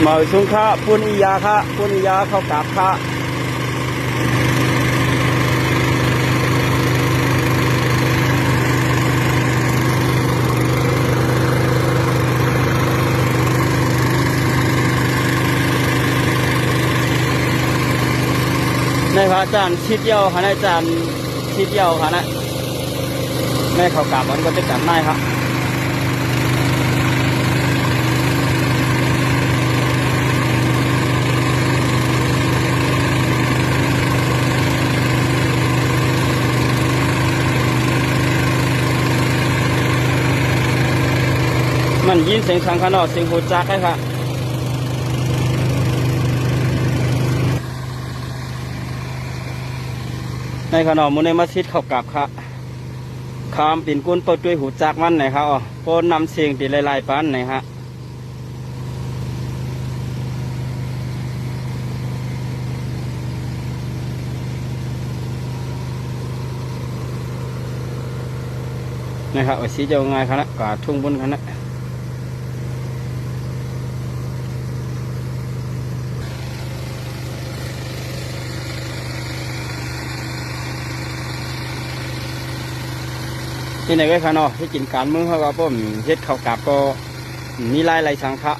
ມາສຸງຄະ ປຸນອີຢາຄະ ປຸນອີຢາເຂົ້າກາບຄະ. ໃນພະອາຈານຊິດດຽວຫັ້ນນະ ອາຈານຊິດດຽວຫັ້ນນະ. ແມ່ເຂົ້າກາບມັນກໍຈະກັນນາຍຮະ ມັນຍິນສຽງສັງຄະເນາະ ສຽງໂຫດຈັກໄດ໋ຄະ. ໃນຂະເນາະ ມື້ນີ້ມາຊິດເຂົ້າກາບຄະ ຄາມເປັນກົ້ນເປົ້າຕຸ້ຍຫູຈັກມັນນະຄະ ໂອ້ ປ້ອນນຳເສງຕິຫຼາຍໆປານນະຄະ. ນະຄະ ວ່າຊິເຈົ້າງ່າຍຂະນະ ກາທຸ່ງບຸນຂະນະ. ທີ່ໃນເວຍຂະເນາະ ທີ່ກິນການເມືອງເຮົາກໍບໍ່ເຮັດເຂົ້າກາບ ກໍມີຫຼາຍໆສັງຄະ